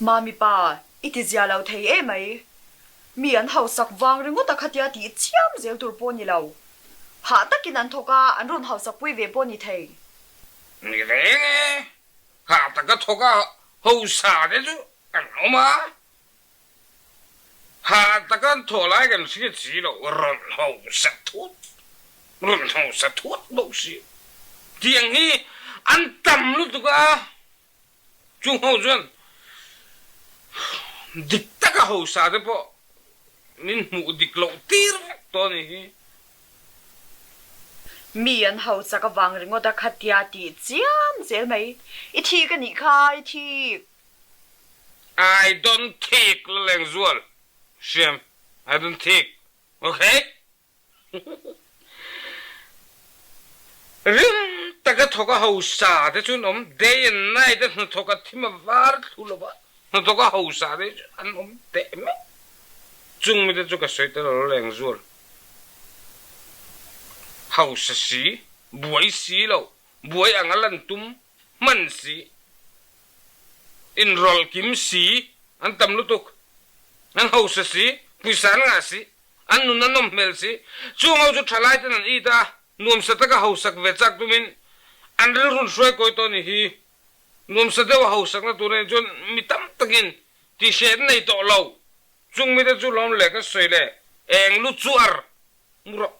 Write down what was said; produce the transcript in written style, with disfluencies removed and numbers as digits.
Mami pa, i ti zia lo thei emai. Mi an hausak vang ringawt a khatia tih chiam zel tur pawh ni lo. Hah takin an thawk a, an rawn hausak pui ve pawh ni thei. Ni reng e, hah taka thawk a hausa te chu an awm a. Hah taka an thawh lai kan hriat si lo, rawn hausa thut, rawn hausa thut bawk si. Tiang hi an tam lutuk a. Chung ho chuan dik taka hausa te pawh min hmuh dik loh tir vek tawh a nih hi. Mi an hausak avang ringawt a khatia tih chiam zel mai. I thik a nih kha, i thik. I don't thik la leng zual, hriam, I don't thik, okay? Rim taka thawk a hausa te chu an awm, day and night a hnathawk a thim a var thlu lo va, hnathawk a hausa te chu an awm teh mai. Chung mite chu ka sawi tel a lo leng zual. Hausa si, buai si lo, buai anga lan tum hman si, inrawlh kim si an tam lutuk. An hausa si, pawisa an ngah si, An nun a nawm hmel si. Chung ho chu thalai ten an it a, nuamsa taka hausak ve chak tumin an rilrun hruai kawi tawh a ni hi. Nuamsa deuha hausakna tur anih chuan mi tam takin tihhreh an nei tawh lo. Chung mite chu lawm leh ka sawi le, eng lu chuar mu rawh.